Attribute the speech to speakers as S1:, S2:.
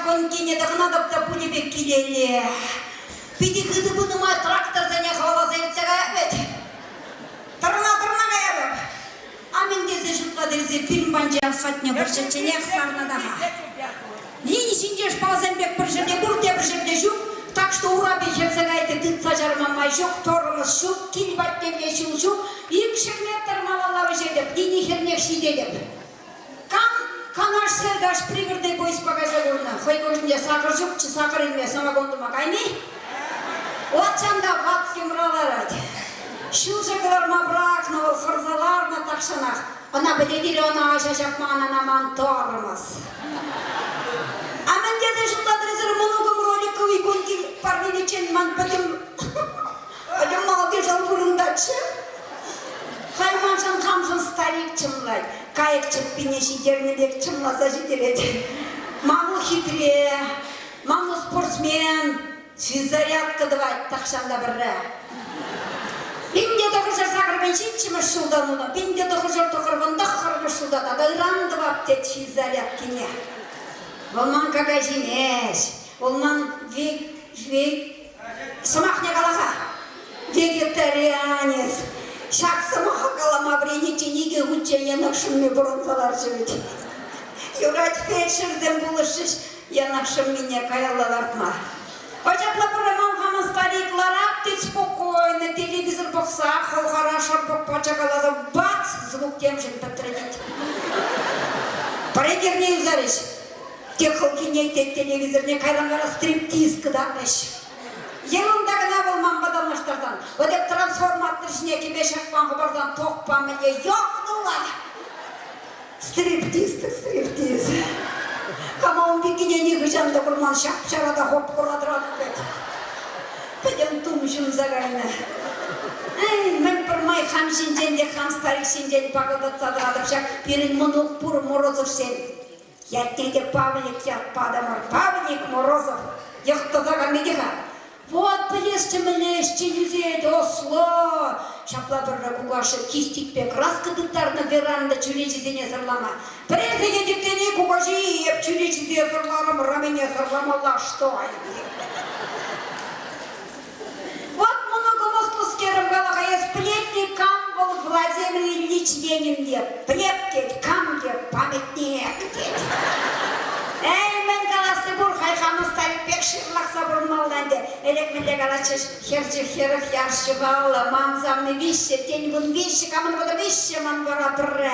S1: Конькине тӑхӑнатӑп та пулӗ пек килелле. Питӗ хытӑ пынӑ май тракторсене хӑваласа иртсе каять вӗт. Тӑрна-тӑрна каятӑп. А мӗн тесе шутлать илсе пирӗн панча асфальтне вӑрҫӑчченех сарнӑ та-ха. Лини ҫинче шпалсем пек пӗр ҫӗрте пур, тепӗр ҫӗрте ҫук. Так что урапи хӗрсе кайрӗ, тытса чарма май ҫук, тормоз ҫук, кил патнелле ҫул ҫук. 200 метр малалла вӗҫетӗп, лини хӗрнех ҫитетӗп. Кам Канаш Сергаш пригородный поездпа кайса курнӑ? Хӑй кӑшӗнче сахӑр ҫукчӗ, сахӑр илме самогон тума кайни. Ватсан та ват йӑмра ларать. Ҫулҫӑ кӑларма пӑрахнӑ вӑл, хӑрса ларнӑ тахҫанах. Ӑна пӗлет-и ӑна аҫа ҫапман, ӑна ман тормоз. А мӗн тесе шутлатӑр эсир мӑнукӑм роликовый коньки парнеличчен ман пӗтӗм пӗтӗм малти шӑл вырӑнтаччӗ. Хай маншӑн хамшӑн старик чӑмлать, кайӑк чӗппине ҫитернӗ пек чӑмласа ҫитерет. Ман вӑл хитре, ман вӑл спортсмен, физзарядка тӑвать тахҫан та пӗрре. 1987 ҫултан унӑн 1999 ҫулта тата ыран тӑвап тет физзарядкине. Вӑл ман какай ҫимест, вӑл ман век, век, сӑмахне кала-ха. Вегетарианец. Ҫак сӑмаха калама вӗрениччен икӗ хутчен янах шӑмми пӑрӑнса ларчӗ вӗт. Юрать фельдшерсем пулӑшрӗҫ янах шӑммине каялла лартма. Ачапла пӗрре ман хамӑн старик ларать те спокойно телевизор пӑхса хӑлхара шӑрпӑкпа чакаласа бац звук темшӗн пӗтрӗ тет. Пӗрре эрне юсарӗҫ. Те хӑлхине, те телевизорне кайран вара стриптиз кӑтартрӗҫ. Ерунда кӑна вӑл манпа танлаштарсан, вӑт эп трансформатор ҫине кӗпе ҫакман хӑпарсан токпа мӗнле йӑкнула! Стриптиз тӗк стриптиз. Хама ун пеккине нихӑҫан та курман ҫап-ҫара та хоп-хура тӑратӑп вӗт. Пӗтӗм тум ҫунса кайнӑ. Эй, мӗн пӗрмай хам ҫинчен те хам старик ҫинчен пакӑлтатса тӑратӑп ҫак пирӗн мӑнук пур Морозовсен. Ятне те Павлик ят патӑмӑр. Павлик Морозов йӑх тӑсаканни те-ха. Вот пӗлесчӗ мӗнле ӗҫчен ӳсет, ӑслӑ. Ҫапла пӗрре кукашшӗ кистикпе краска тыттарнӑ веранда чӳречисене сӑрлама. Пӗрер сехет иртсен кукаҫи эп чӳречисене сӑрларӑм, рамене сӑрламалла, что Вот мӑнукӑм ӑслӑскерӗм кала-ха эс пӗлетни кам вӑл Владимир Ильич Ленин те? Пӗлеп тет, кам те, памятник тет. Эй, мӗн каласси пур, хай хамӑн старик пек ҫырлахса пурӑнмалла ӗнтӗ. Ӗлӗк мӗнле калатчӗҫ, хӗрчӗ 40 яш ҫухаллӑ, ман савни виҫҫӗ, тен 13, камӑн 33, ман вара пӗрре.